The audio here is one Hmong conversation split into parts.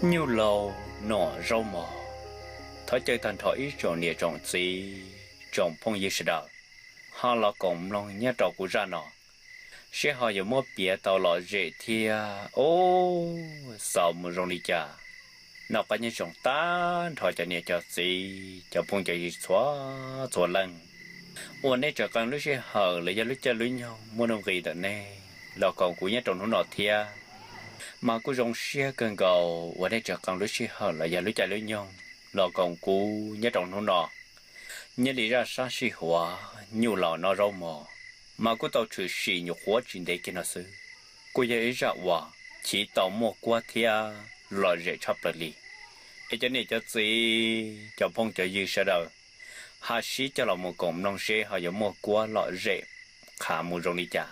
Nyuj laus noj zaub mog. Thov caw tag nrho ib tsoom niam tsoom txiv tsoom phooj ywg sawv daws ho los koom mloog nyob rau kuv zaj no, seb ho yuav muab piav tau lom zem thiab ua xaus mus zoo li cas. Noj qab nyob zoo tag nrho cov niam cov txiv cov phooj cov ywg txhua txhua leej uas nej tseem qee lub sij hawm los yog lub caij lub nyoog muaj nuj nqis ntawm nej los koom kuv nyob rau hnub no thiab. Mas kuj zoo siab kawg nkaus uas nej tseem qee lub sij hawm los yog lub caij lub nyoog los koom kuv nyob rau hnub no. Nyob li zaj sab sij huam nyuj laus noj zaub mog, mas kuj tau tshwm sim nyuam qhuav tsis ntev kiag no xwb. Kuj yog ib zaj uas chiv tau muaj kuab thiab lom zem tshaj plaws li. Es cov niam cov txiv cov phooj cov ywg sawv daws ho sib coj los mus koom mloog seb ho yuav muaj kuab lom zem qhav mus zoo li cas.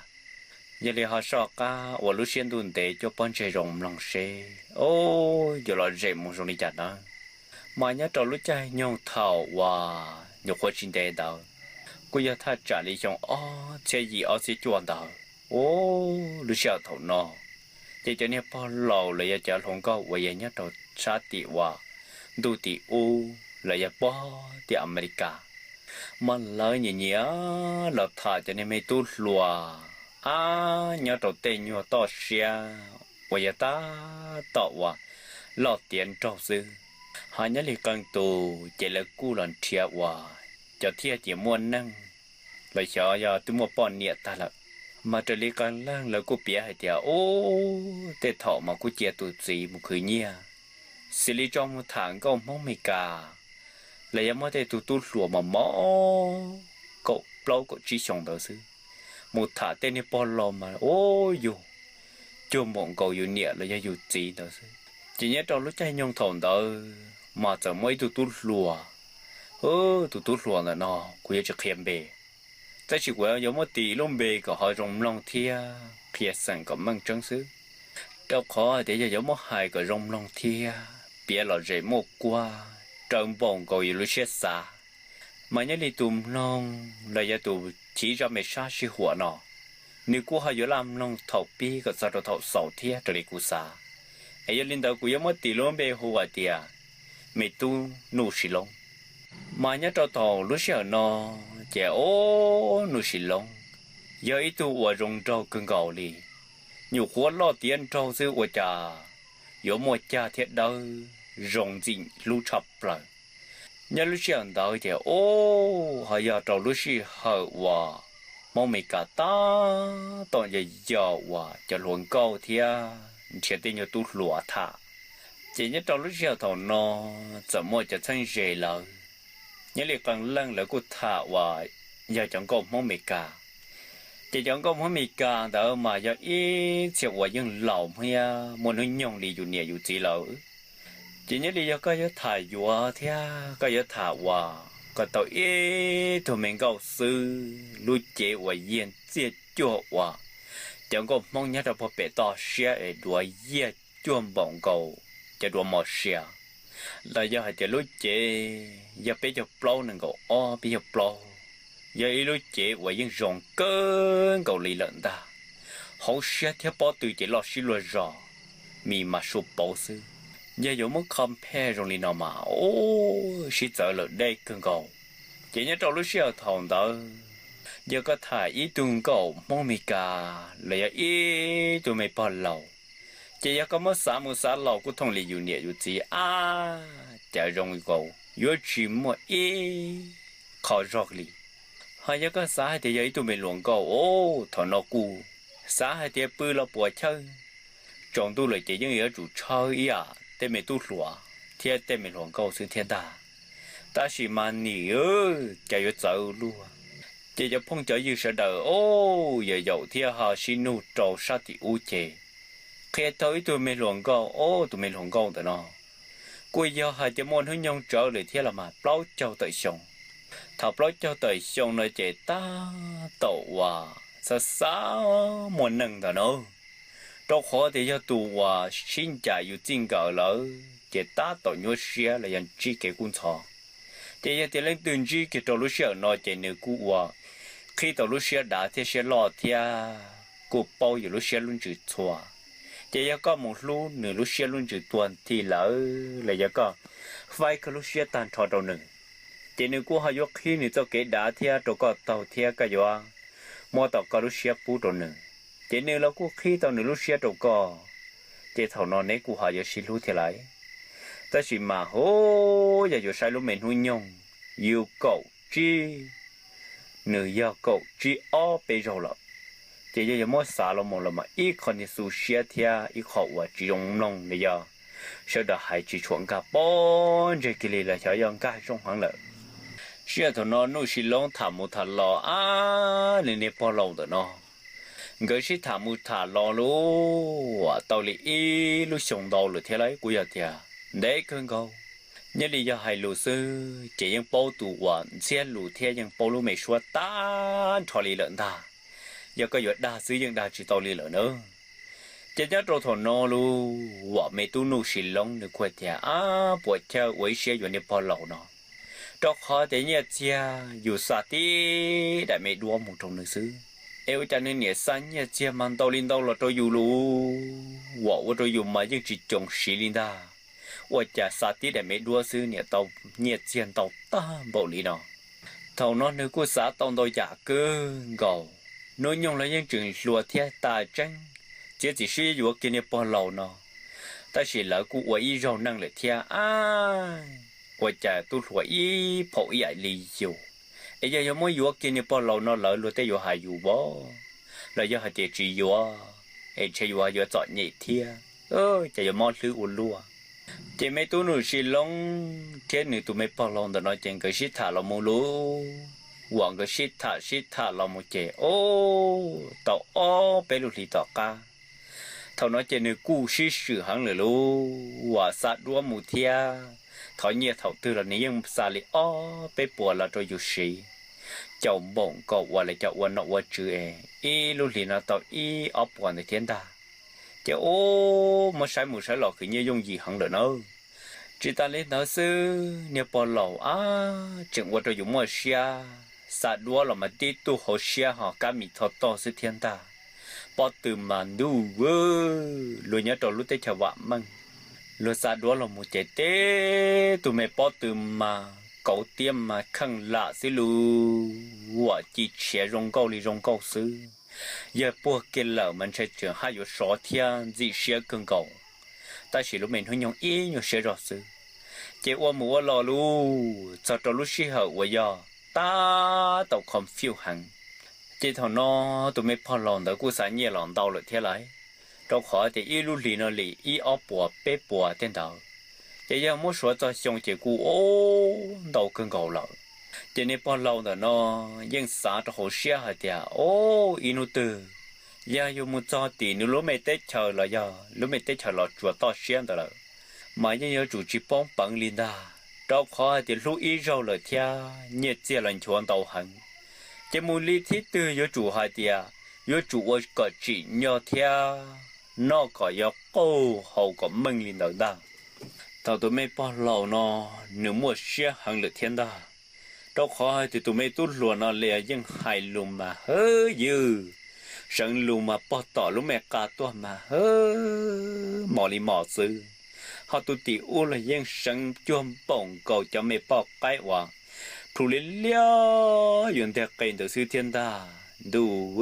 Yog li ho soj qab ua lub siab ntuj ntev cuaj pob ntseg zoo mloog seb yuav lom zem mus zoo li cas nawb. Mas nyob rau lub caij nyoog thaum uas nyuam qhuav tsis ntev ntawd, kuj yog thaj tsam li xyoo ob txhiab yim ob txhiab cuaj ntawd, lub sij hawm thaum no ces cov niag pog laus los yog cov hluas nkauj uas yog nyob rau sab tim uas ntuj tim ub los yog pog tim Amelikas, mas lawv nyiam nyiam los tham cov niag me tub hluas ab nyob rau tej nyuag toj siab uas yog tab tom uas loj tiav nraug xwb. Ho nyob li qee tus ces lawv kuj los nrhiav uas cov thiaj ces muaj neej los xyov yog twb muaj poj niam tag lawm. Mas raws li qee leej lawv kuj piav hais tias ub, tej thaum mas kuj cia tus txiv mus khwv nyiaj, xws li tso mus tham nkauj Hmoob Mes Kas los yog muaj tej tug tub hluas mos mos kaum plaub kaum tsib xyoo ntawd xwb, mus tham tej niag pog laus mas ub yug cuag npaum nkaus yus niam los yog yus txiv ntawd xwb. Ces nyob rau lub caij nyoog thaum ntawd mas txawm muaj ib tug tub hluas, tus tub hluas ntawm no kuv yuav tsis qhia npe, tab sis kuv yuav muab tis lub npe kom ho zoo mloog thiab qhia xeem kom meej tseeb xwb. Rau qhov hais tias yog yuav muab hais kom zoo mloog thiab piav lom zem muaj kuab raws npaum nkaus yus lub siab xav, mas nyob li tus mloog los yog tus chiv zaj me sab sij huam no, nws kuj ho yuav laj mloog thaum pib kom txog rau thaum xaus thiab raws li kuv xav. Es yog li ntawd kuv yuav muab tis lub npe hu hais tias me tub Nuj Sis Loob. Mas nyob rau thaum lub sij hawm no ces ub, Nuj Sis Loob yog ib tug uas zoo nraug kawg nkaus li, nyuam qhuav loj tiav nraug xwb ua cas yuav muaj cag thiab dawb zoo ntxim hlub tshaj plaws. Nyob lub sij hawm ntawd ces ub, ho yog rau lub sij hawm uas Hmoob Mes Kas tab tom yog yog uas cov hluas nkauj thiab nrhiav tej nyuag tub hluas tham. Ces nyob rau lub sij hawm thaum no txawm muaj cov txheeb ze lawv, nyob li qee leej lawv kuj tham uas yog cov nkauj Hmoob Mes Kas. Ces cov nkauj Hmoob Mes Kas ntawd mas yog ib txhia uas yeej laus thiab muaj hnub nyoog li yus niam yus txiv lawm. Ces nyob li yog koj yuav tham yuav thiab koj yuav tham uas koj tau ib tug me nkauj xwb, lub cev uas yiag txiaj cuag uas cov nkauj Hmoob nyob rau puag pem toj siab es duav yiag cuag npaum nkaus cov duav mos sia, los yog hais tias lub cev yog peb caug plaub nees nkaum ob peb caug plaub, yog ib lub cev uas yeej zoo kawg nkaus li lawm ntag. Hauv siab thiab pob tw ces loj sib luag zos, mis mas sua pauv xwb. Yog yuav muab compare zoo li no mas ub, sib txawv lawm deb kawg nkaus. Ces nyob rau lub sij hawm thaum ntawd, yog koj tham ib tug nkauj Hmoob Mes Kas los yog ib tug me pog laus, ces yog koj muab xav mus xav los kuj thooj li yus niam yus txiv ab, cas zoo nkaus yuav tsis muaj ib qho zog li. Ho yog koj xav hais tias yog ib tug me hluas nkauj os, thaum no kuj xav hais tias pw los puas chawj, tsaus ntuj lawm ces yeej yuav tsum tshawb ib yam tej me tub hluas thiab tej me hluas nkauj xwb thiab ntag. Tab sis mas nim cas yuav txawv luaj. Ces cov phooj cov ywg sawv daws os, yaum yaum thiab ho sib nug rau sab tim ub ces qhia tau ib tug me hluas nkauj os, tus me hluas nkauj ntawm no kuj yog hais tias muaj hnub nyoog tsawv lawm thiab los mas plaub caug tawm xyoo. Thaum plaub caug tawm xyoo no ces tab tom uas xav xav muaj neej ntawm no, rau qhov tias yog tus uas sib ncaim yus txij nkawm lawm ces tab tom nyuaj siab los yog ntsib kev kub ntxhov. Ces yog tias leej twg ntsib kiag rau lub sij hawm no ces nws kuj ua qhib tau lub siab dav thiab siab loj thiab kuj paub yus lub siab lub ntsws txhua. Ces yog koj mus hlub nws lub siab lub ntsws tuag nthi lawm los yog koj faib koj lub siab tag nrho rau nws, ces nws kuj ho yuav qhib nws txoj kev dav thiab rau koj taug thiab koj yuav muab tau koj lub siab pub rau nws, ces nws los kuj qhib tau nws lub siab rau koj, ces thaum no neb kuj ho yuav sib hlub thiab lawm. Tab sis mas hub, yog yuav saib lub me hnub nyoog yus kaum tsib, nws yog kaum tsib ob peb zaug lawm, ces yog yuav muab xav los mus los mas ib qho niag xu siab thiab ib qho uas tsis zoo mloog li yog sawv daws hais tsis tshua nkag pob ntseg kiag li los xyov yog nkag zoo heev lawm. Sij hawm thaum no Nuj Sis Loob tham mus tham los ab, nws niag pog laus ntawm no nkawd sib tham mus tham los lub uas tau li ib lub xyoo ntau lawm thiab lauj, kuj yog tias ntev kawg nkaus. Nyob li yog hais lus xwb ces yeej paub tus uas ntxhiab lus thiab yeej paub lub me suab tag nrho li lawm ntag. Yog koj yuav dag xwb yeej dag tsis tau li lawm na. Ces nyob rau thaum no lub uas me tub Nuj Sis Loob nws kuj tias, ab, puas chawj ua ib siab yuav niag pog laus no, rau qhov tias nyiaj txiag yus xa tib daim me duab mus rau nws xwb, es ua cas nws niam xa nyiaj txiag mas ntau li ntau los rau yus lus, uas ua rau yus mas yeej tsis coos siv li ntag. Ua cas xa tib daim me duab xwb niam tau nyiaj txiag ntau tag npaum li no. Thaum no nws kuj xav tau ntau yam kawg nkaus, hnub nyoog los yeej tseem hluas thiab tas tseeb, txiav txim siab yuav kiag niag pog laus no, tab sis lawv kuj ua ib zaug neej lawm thiab ab, ua cas tub hluas ib phaum ib yam li yus, es yog yuav muab yuav kiag niag pog laus no lawv luag tej yuav hais yus vov, los yog hais tias tsis yuav es ntshe yus yuav txom nyem thiab, cas yuav mob hlwb ua luaj. Ces me tub Nuj Sis Loob thiab nws tus me pog laus ntawm no ces nkawd sib tham los mus lub uas nkawd sib tham sib tham los mus ces ub, tau ob peb lub hlis tom qab, thaum no ces nws kuj sib swm heev lawm lub uas xa duab mus thiab, thov nyiaj thaum twg los nws yeej xa li ob peb puas los rau yus siv, caum npaum nkaus uas lawv cov ua nom ua tswv es ib lub hlis no tau ib ob puas ntawd thiab ntag. Ces ub, muab saib mus saib los khwv nyiaj yooj yim heev lawm na. Tsis tas li ntawd xwb, niag pog laus ab tseem ua rau yus muaj siab, xa duab los mas tib tug hauv siab ho kab mis tho tog xwb thiab ntag. Pob tw mas ntuj vwb, luag nyob rau lub teb chaws vam meej, luag xa duab los mus ces tib tug me pob tw mas kauv tiab mas kheej lam xwb lub uas ci tshiav zoo nkauj li zoo nkauj xwb. Yog puag kiag lawm mas ntshe tseem haj yuav sov thiab ntxim siab kawg nkaus, tab sis lub me hnub nyoog ib nyuag siab zog xwb. Ces ua mus ua los lub txog rau lub sij hawm uas yog tab tom confuse heev, ces thaum no tus me pog laus ntawd kuj xav nyiaj los ntau lawm thiab lauj, rau qhov tias ib lub hlis no li ib ob puas peb puas tej ntawd, ces yog muab suav txog xyoo ces kuj ntau kawg nkaus lawm. Ces niag pog laus ntawm no yeej xav rau hauv siab hais tias, o, ib hnub twg yog yuav mus txog tim nws lub me teb chaws los yog lub me teb chaws Los Tsuas toj siab ntawd lawm, mas yeej yuav tsum tsis poob peev li ntag, rau qhov hais tias hlub ib zaug lawm thiab nyiaj txiag los nchuav ntau heev. Ces mus li thib twg yuav tsum hais tias yuav tsum ua kom tsim nyog thiab noj kom yuav qaug hau kom meej li ntawd ntag. Thaum tus me pog laus no nws muaj siab heev lawm thiab ntag, rau qhov hais tias tus me tub hluas no li yeej hais lus mas hwb ywg, seev lus mas pog tom lub me qa tuaj mas hwb mos li mos xwb, ho tus tim ub los yeej seev cuag npaum nkaus cov me poj qaib uas plhu liab liab yuav nteg qe ntawd xwb thiab ntag. Ntuj,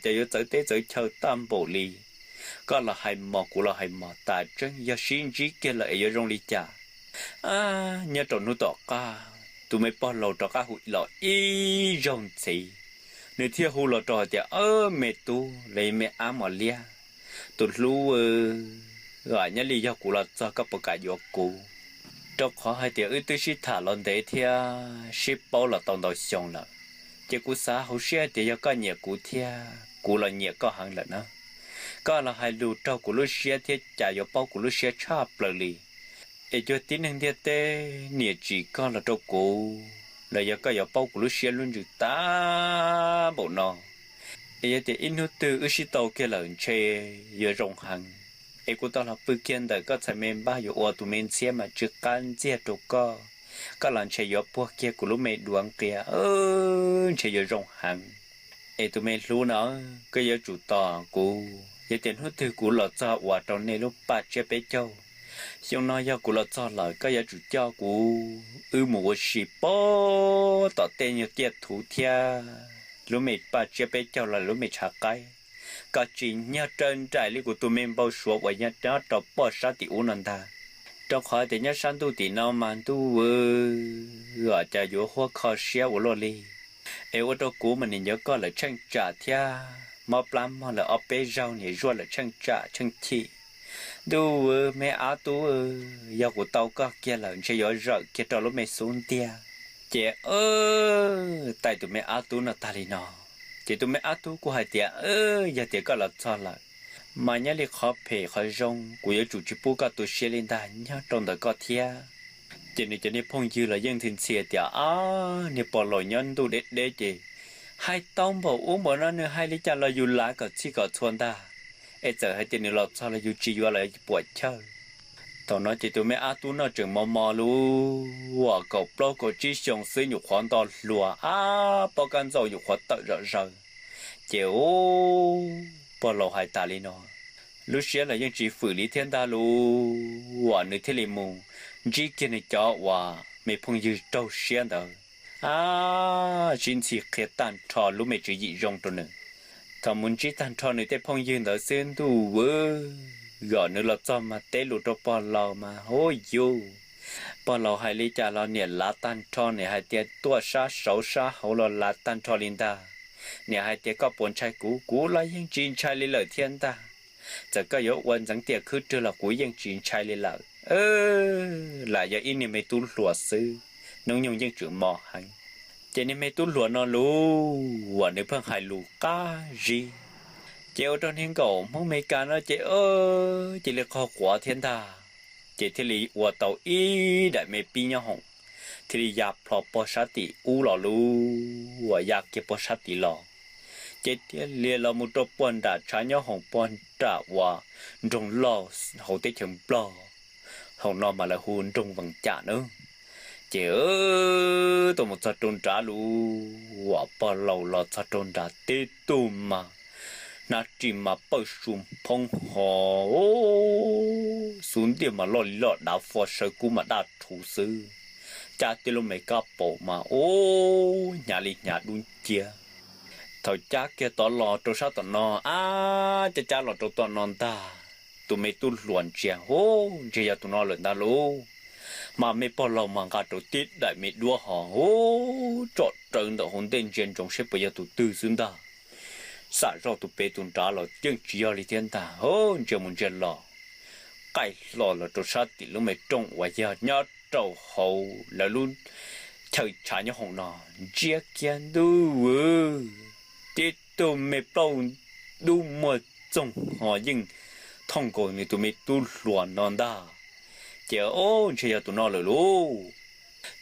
cas yuav txawv teb txawv chaw tag npaum li. Koj los hais mos kuv los hais mos, tas tseeb yog sib ntsib kiag lawm es yuav zoo li cas? Nyob rau hnub tom qab, tus me pog laus rov qab hu los ib zaug ntxiv, nws thiaj hu los rau hais tias, me tub los me ab mos liab, tus hlub, nyob li yog kuv los txog koj puas kam yuav kuv? Rau qhov hais tias wb twb sib tham los ntev thiab sib paub los tau ntau xyoo lawm, ces kuv xav hauv siab hais tias yog koj nyiam kuv thiab kuv los nyiam koj heev lawm na, koj los hais lus raug kuv lub siab thiab cas yuav paub kuv lub siab tshaj plaws li. Es cuag tib neeg ntiaj teb niam tsim koj los rau kuv, los yog koj yuav paub kuv lub siab lub ntsws tag npaum no. Es yog tias ib hnub twg wb sib tau kiag lawm ntshe yuav zoo heev. Es kuv tau los pw kiag ntawm koj txhais me npab yuav ua tus me ntxhiab mas tsw qab ntxiag rau koj, koj los ntshe yuav puag kiag kuv lub me duav nqia, ntshe yuav zoo heev. Es tus me hlub no, koj yuav tsum tos kuv, Yog tias hnub twg kuv los txog uas rau nej lub paj tsiab peb caug, xyoo no yog kuv los txog lawm, koj yuav tsum coj kuv wb mus ua si puag tom tej nyuag tiaj thuv thiab lub me paj tsiab peb caug los lub me tshav qaib, kom tsim nyog raws nraim li kuv tus me npau suav uas nyob rau puag sab tim ub no ntag. Rau qhov tias nyob sab ntuj tim no mas ntuj aw, cas yuav huab kho siab ua luaj li. Es ua rau kuv mas nim nco koj lawm tsheej tsam thiab, mob plab mog lawm ob peb zaug nim zuaj lawm tsheej tsam tsheej chim. Ntuj aw, me ab tub, yog kuv tau koj kiag lawm ntshe yuav zawm kiag rau lub me xub ntiag. Ces tais tus me ab tub no tag li no, ces tus me ab tub kuj hais tias, Yog tias koj los txog lawm, mas nyob li qhov phem qhov zoo kuv yuav tsum tsis pub koj tu siab li ntag, nyob rau ntawm koj thiab. Ces nws cov niag phooj ywg los yeej ntxhi ntxhi tias, Ab, niag pog laus nyob ntuj deb deb ces hais tau npaum ub npaum no, nws hais li cas los yus lav kom txhij kom txhua ntag. Es txawm hais tias nws los txog los yus tsis yuav los puam chawj. Thaum no ces tus me ab tub no tseem mos mos lus, uas kaum plaub kaum tsib xyoo xwb nyuam qhuav nto hluas, ab, pob kab ntxaus nyuam qhuav tawm zom zaws. Ces ub, pog laus hais tas li no, lub siab los yeej tsis fwm li thiab ntag lus, uas nws thiaj li mus ntsib kiag nws cov uas me phooj ywg raug siab ntawd, ab, sib ntxhi qhia tag nrho lub me tswv yim zoo rau nws. Thaum mus ntsib tag nrho nws tej phooj ywg ntawd xwb ntuj aw, yog nws los txog mas teb lus rau pog laus mas hu yus, pog laus hais li cas los niam lav tag nrho, niam hais tias tuaj sab saud sab hauv los lav tag nrho li ntag. Niam hais tias koj puas ntshai kuv, kuv los yeej tsis ntshai li lawm thiab ntag. Txawm koj yuav ua ntxeev tiaj khwb rwg los kuv yeej tsis ntshai li lawm. Lam yog ib niag me tub hluas xwb, hnub nyoog yeej tseem mos heev. Ces niag me tub hluas no lus uas nws pheej hais lus qab zib, ces ua rau niag nkauj Hmoob Meskas no ces cia li qaug quav thiab ntag. Ces thiaj li ua tau ib daim me pib nyob hoom, thiaj li ya plho pog sab tim ub los lus uas ya kiag pog sab tid los, ces thiaj li los mus rau puag nram tshav nyob hoom puag nram uas nroog loj hauv teb chaws Nplog, hoom no mas lawv hu nroog Vees Cam nawb. Ces tuaj mus txog rau nrad lus uas pog laus los txog rau nrad tib tug mas hnab ris mas pawj su phoob ho, xub ntiag mas loj li loj dav fo sawv kub mas daj rhuv xwb, cab tib lub me kab paum mas ub hnyav li hnyav dub nciab. Thaum cab kiag tod los rau sab tom no, ab, cab cab los rau tom no ntag, tus me tub hluas ntsia hu, ntsia yog tus no lawm ntag lus. Mas me pog laus mas nqa rau tib daim me duab ho hu, tsom rawv ntawm hauv ntej ntsia ntsoov seb puas yog tus twg xwb ntag. Xam zoj tus pem tus nrad los yeej tsis yog li thiab ntag, hu, ntsia mus ntsia los, qaij hlo los rau sab tim lub me rooj uas yog nyob rau hauv lawv lub chaw tshav nyob hoom no, ntsia kiag ntuj aw, tib tug me plaub dub muag txoog ho yeej thooj nkaus nws tus me tub hluas no ntag. Ces ub, ntshai yog tus no lawm lus,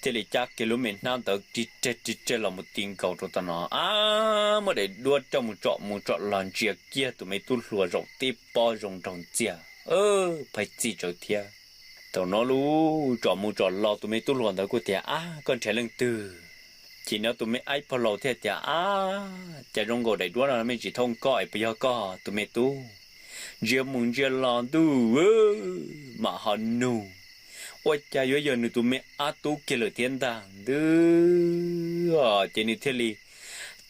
thiaj li cab kiag lub me hnab ntawd ri reg ri reg los mus ti nkaus rau tom no, ab, muab daim duab coj mus tsom mus tsom los ntsia kiag tus me tub hluas zaum tib pob zoo nraug ntxiag, phais txi tsawv thiab. Thaum no lus tsom mus tsom los tus me tub hluas ntawd kuj tias, Ab, koj nrhiav leej twg? Ces no tus me ab pog laus thiaj tias, Ab, cas zoo nkaus daim duab no me tsis thooj koj es puas yog koj tus me tub? Ntsia mus ntsia los ntuj aw, mam ho nug, ua cas yuav yog nws tus me ab tub kiag lawm thiab ntag ntuj. Ces nws thiaj li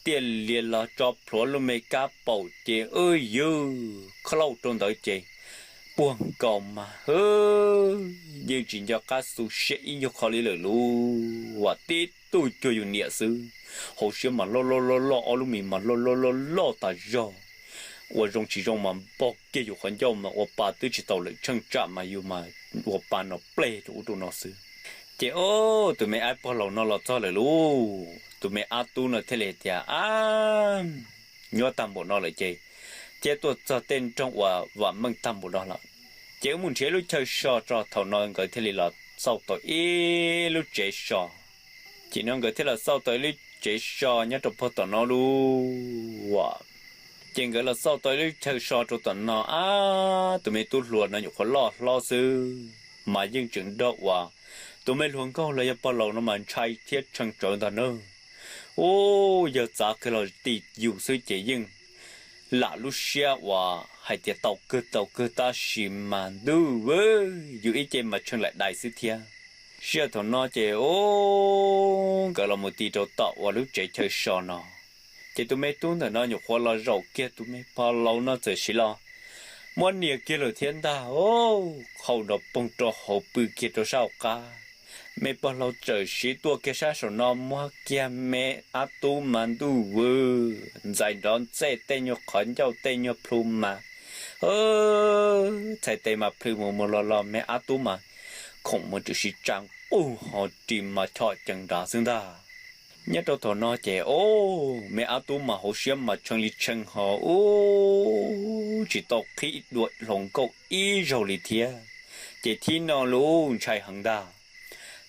tiaj lias los tso plhuav lub me kab paum ces ub yug khlauj rau ntawd ces puag nkaus mas hwb, yeej tsis nco qab xu siab ib nyuag qho li lawm lus, uas tib tug cuag yus niam xwb. Hauv siab mas loj loj loj loj, ob lub mis mas loj loj loj loj tas zog, ua zoo tsis zoo mas npog kiag yus qhov ncauj mas ua pa twb tsis tau lawm, tsheej tsam mas yus mas ua pa no pleg rau ub rau no xwb. Ces ub, tus me ab pog laus no los txog lawm lus, tus me ab tub no thiaj li tias, Ab, nyuaj tag npaum no lawm ces thiaj tuaj txog tej nroog uas vam meej tag npaum no lawm, ces wb mus nrhiav lub chaw so tso. Thaum no nkawd thiaj li los xauj tau ib lub tsev so. Ces no nkawd thiaj los xauj tau ib lub tsev so nyob rau puag tom no lus. Ces nkawd los xauj tau ib lub chaw so rau tom no, ab, tus me tub hluas no nyuam qhuav loj hlob xwb mas yeej tseem nrog uas tus me hluas nkauj los yog pog laus no mas ntshai thiab tshee tsawv ntag nawb. Ub, yawg txav qhia los ti yus xwb ces yeej lam lub siab uas hais tias tau kawg tau kawg tab sis mas ntuj, yus ib ce mas tshee laim dais xwb thiab. Sij hawm thaum no ces u, nkawd los mus ti rau tom uas lub tsev chaw so no, ces tus me tub ntawm no nyuam qhuav los zaum kiag tus me pog laus no txawm siv los muab nias kiag lawm thiab ntag. Qhau nrov poog rau hauv pw kiag rau sab hauv qab. Me pog laus txawm siv tuaj kiag sab saum no muab kiag me ab tub mas ntuj, ntxais nrov ntxej tej nyuag qhov ncauj tej nyuag plhu mas txhais tes mas plhws mus mus los los me ab tub mas khoom mus tshwm sim tsa nqug ho ris mas chom cees nrad xwb ntag. Nyob rau thaum no ces u, me ab tub mas hauv siab mas tshee li tshee ho u, tsis tau qhib dua hluas nkauj ib zaug li thiab. Ces thib no lub ntshai heev ntag.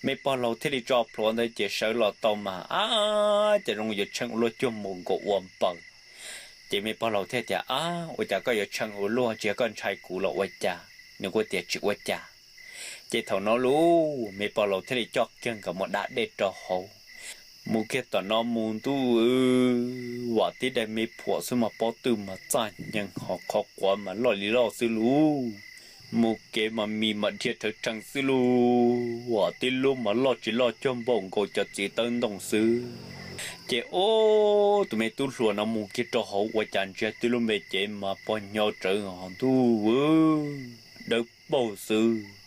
Me pog laus thiaj li tso plhuav ntawd ces sawv los tau mas ab, cas zoo yuav tshee ua luaj cuag npaum nkaus ua npaws. Ces me pog laus thiaj tias, Ab, ua cas koj yuav tshee ua luaj, tsis yog koj ntshai kuv los ua cas? Nws kuj tias tsis ua cas. Ces thaum no lub me pog laus thiaj li coj kiag nkawd mus da dej rau hauv. Mus kiag tom no mus ntuj, vam tib daim me phuam xwb mas pob twj mas txaj heev ho qhov quav mas loj li loj xwb lub. Mus kev mas mis mas dhia rhawv rhees xwb lub, vam tib lub mas loj tsis loj cuag npaum nkaus cov txiv tawb ntoo xwb. Ces ub, tus me tub hluas no mus kiag rau hauv ua cas ntsia tib lub me cev mas pog nyo rawv ho ntuj, dawb paug xwb.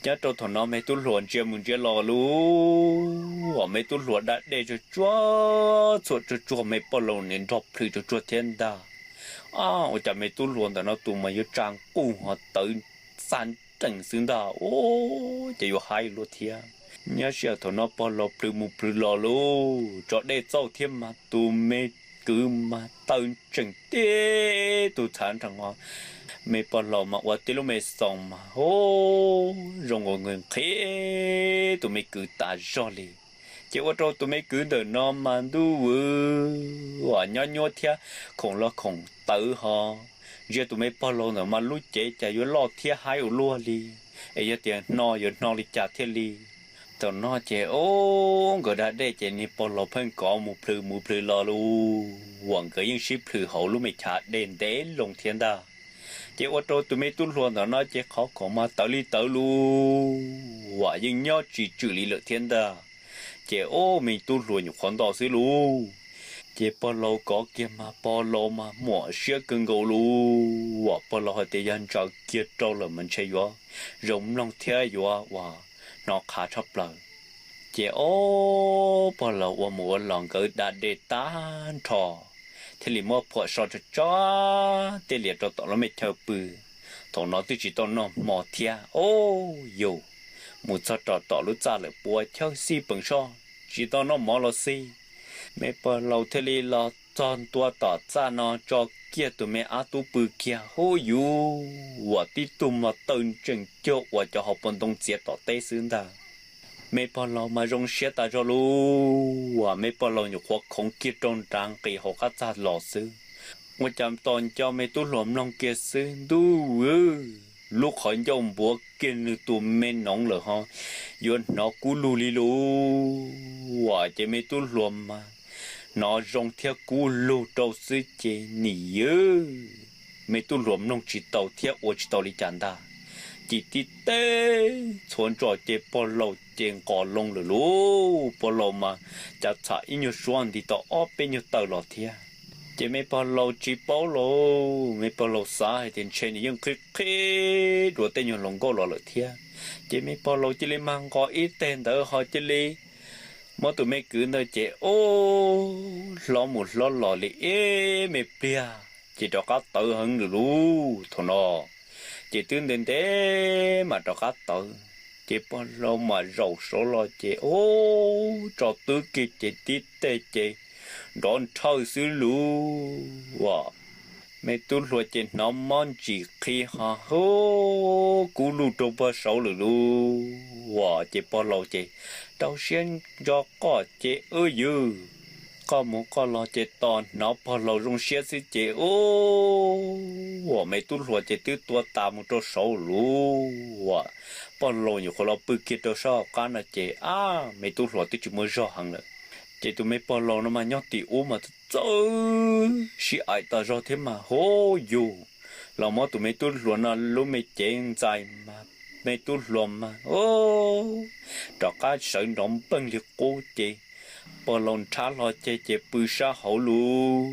Nyob rau thaum no me tub hluas ntsia mus ntsia los lub, vam me tub hluas da dej tsuag tsuag txhuam tsuag tsuag, me pog laus nim nrog plhws tsuag tsuag thiab ntag. Ab, ua cas me tub hluas ntawm no tus mas yuav tsa nqug ho tawv txaj nrees xwb ntag, ub, ces yuav haib luaj thiab. Nyob sij hawm thaum no pog laus plhws mus plhws los lub, tso dej txauj thiab mas tus me kwv mas taw ntsees tib tug txhav nrho. Me pog laus mas ua tib lub me xoos mas hu zoo nkaus nqhis tus me kwv tas zog li. Ces ua rau tus me kwv ntawm no mas ntuj, vam nyob nyuaj thiab khoom los khoom tawv ho. Ntsia tus me pog laus ntawm mas lub cev cas yuav loj thiab haib ua luaj li, es yog tias hno yuav hno li cas thiaj li. Thaum no ces ub, nkawd da dej ces niag pog laus pheej kov mus plhws mus plhws los lub, vam nkawd yeej sib plhws hauv lub me chav dej ntev loo thiab ntag. Ces ua rau tus me tub hluas ntawm no ces qhov khoom mas tawv li tawv lub, vam yeej nyob tsis tswm li lawm thiab ntag. Ces ub, me tub hluas nyuam qhuav nto xwb lub, ces pog laus kov kiag mas pog laus mas muam siab kawg nkaus lub, vam pog laus hais tias yog ntsaws kiag rau lawm mas ntshe yuav zoo mloog thiab yuav ua hnov qhav tshaj plaws. Ces ub, pog laus ua mus ua los nkawd da dej tag nrho, thiaj li muab phuam so tso tso tej lias rau tom lub me chaw pw. Thaum no twb tsis tau noj hmo thiab, ub, yus mus txog rau tom lub txaj lawm puas chawj xij pees soj tsis tau noj mov los xij. Me pog laus thiaj li los txog ntua tom txaj no tso kiag tus me ab tub pw kiag, ub, yus vam tib tug mas taw ntsees cuag uas cov hauv paus ntoo txiav tom teb xwb ntag. Me pog laus mas zoo siab tas zog lub, vam me pog laus nyuam qhuav khoov kiag rau nrad nqis hauv qab txaj los xwb, ua cas tos nco me tub hluas mloog kiag xwb ntuj, lub qhov ncauj npuav kiag nws tus me noov lawm ho yuav hnov kub lug li lub, vam ces me tub hluas mas hnov zoo thiab kub lug rau xwb ces nim ywg, me tub hluas mloog tsis tau thiab ua tsis tau li cas ntag. Ces tib teg txhua nroj ces pog laus ces nqos loo lawm lub, pog laus mas cas txham ib nyuag suab nti tau ob peb nyuag taw los thiab. Ces me pog laus tsis paub lauj, me pog laus xav hais tias ntshe nws yeej qhib qhib dua tej nyuag hluas nkauj los lawm thiab. Ces me pog laus cia li mag nqos ib teg ntawd ho cia li muab tus me kwv ntawd ces ub, hlob mus hlob los li ib me pliag ces rov qab tawv heev lawm lub thaum no. Ces twb ntev ntev mas rov qab tawv, ces pog laus mas zaum saud los ces ub, tso twb kiag ces tib teg ces nrov nrhawj xwb lub, vam me tub hluas ces hnov mob ntsis qhi ho hu kub lug rau pog saud lawm lub, vam ces pog laus ces rau siab ntso qoj ces wb ywg, qoj mus qoj los ces tos hnov pog laus zoo siab xwb ces ub, vam me tub hluas ces twb tua tas mus rau saud lub, vam pog laus nyuam qhuav los pw kiag rau sab hauv qab no ces ab, me tub hluas twb tsis muaj zog heev lawm. Ces tus me pog laus no mas nyob tim ub mas txawj sib aim tas zog thiab mas hu yus los muab tus me tub hluas no lub me cev ntxais mas me tub hluas mas rov qab sawv nrov npeej li qub ces pog laus nrhab hlo ceg ces pw sab hauv lub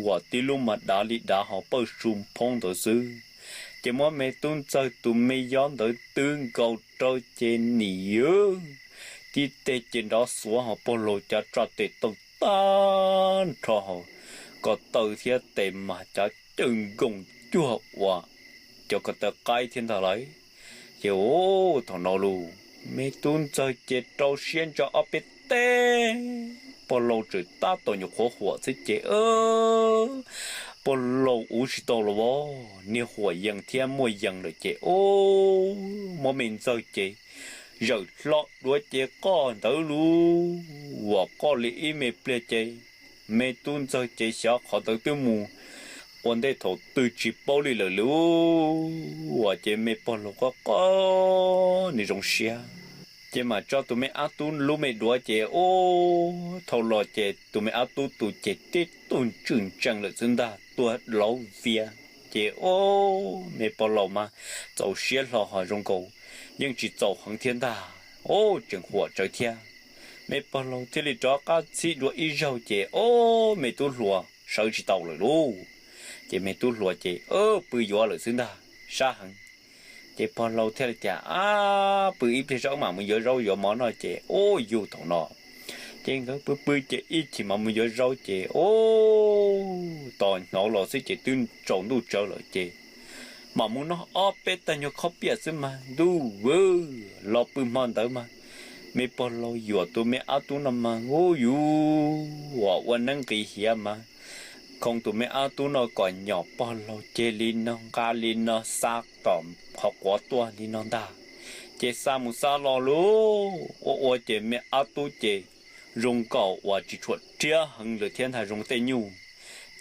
uas tib lub mas dav li dav ho pawj su phoob ntawd xwb. Ces muab me tub ntxawg tus me yob ntawd twb nkaus rau ces nim tib teg ces nrov xuav ho pog laus cov tso tes taw tag nrho ho ko taw thiab tes mas cov cawg nkoos cuag uas cov ko taw qaib thiab ntag lauj. Ces thaum no lus me tub ntxawg ces rau siab ntso ob peb teg, pog laus tseem tab tom nyuam qhuav huam xwb ces pog laus ua tsis tau los as, niag huam yees thiab muaj yees lawm ces muab me ntxawg ces zawm hlo duav ces qoj ntawd lub uas qoj li ib me pliag ces me tub ntxawg ces xyov qhov ntawd twb mus ua ntej thaum twg tsis paub li lawm lub uas ces me pog laus qoj qoj nim zoo siab. Ces mam tso tus me ab tub lub me duav ces ub thau los ces tus me ab tub tus ces tib tug ntswj ntsees lawm xwb ntag, tuag lauv vias. Ces ub me pog laus mas txaus siab hlo ho zoo nkaus yeej tsis txaus heev thiab ntag, ub tseem huam tsawv thiab. Me pog laus thiaj li rov qab txhib dua ib zaug ces ub me tub hluas sawv tsis tau lawm lub. Ces me tub hluas ces pw yuav lawm xwb ntag, sab heev. Ces pog laus thiaj li tias ab pw ib pliag zoj mam mus yuav zaub yuav mov no ces ub yug thaum no ces nkawd pw pw ces ib chim mam mus yuav zaub ces ub tos hnov los xwb ces twb tsaus ntuj tsawv lawm ces mam mus noj ob peb tag nyuag khob piam xwb mas ntuj vwb los pw hmo ntawd mas me pog laus yuam tus me ab tub no mas ub yus uas ua neeb nqis hiav mas khoo tus me ab tub no kom nyom pog laus ceg li no nqa li no xa tom qhov quav tuaj li no ntag. Ces xa mus xa los lub ua ua ces me ab tub ces zoo nkaus uas tsis tshua rhiab heev lawm thiab ntag, zoo tej nyuj.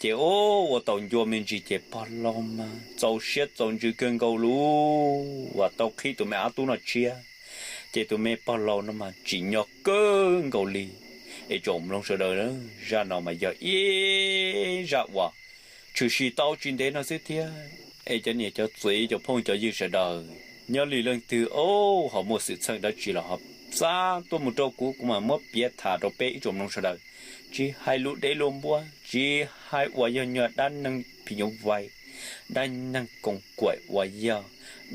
Ces ub ua tau ncua me ntsis ces pog laus mas txaus siab txaus ntsws kawg nkaus lub uas tau qhib tus me ab tub no tshiab. Ces tus me pog laus no mas tsim nyog kawg nkaus li. Es tsoom mloog sawv daws, zaj no mas yog ib zaj uas tshwm sim tau tsis ntev no xwb thiab. Es cov niam cov txiv cov phooj cov ywg sawv daws, nyob li leej twg ub ho muaj xwm txheej dab tsi los ho xa tuaj mus rau kuv, kuv mam muab piav tham rau peb ib tsoom mloog sawv daws. Tsis hais lus deb lus npuab, tsis hais uas yog nyuag dab neeg phim nyuj vais, dab neeg koos kaim uas yog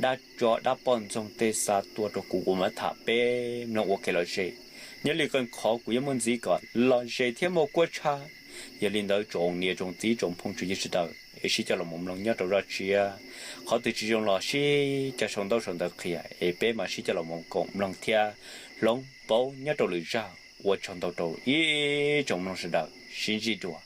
dab tsov dab poj ntxoog tej xa tuaj rau kuv, kuv mam tham peb mloog ua ke los zem. Nyob li qee qhov kuv yuav muaj ntxiv kom los zem thiab muaj kuab tshaj. Yog li ntawd tsoom niam tsoom txiv tsoom phooj tsoom ywg sawv daws es sib coj los mus mloog nyob rau zaj tshiab. Qhov twg tsis zoo los sib coj sau ntaub sau ntawv qhia es peb mam sib coj los mus koom mloog thiab hloov pauv nyob rau lwm zaj. Ua tsaug ntau rau ib tsoom mloog sawv daws, sib ntsib dua.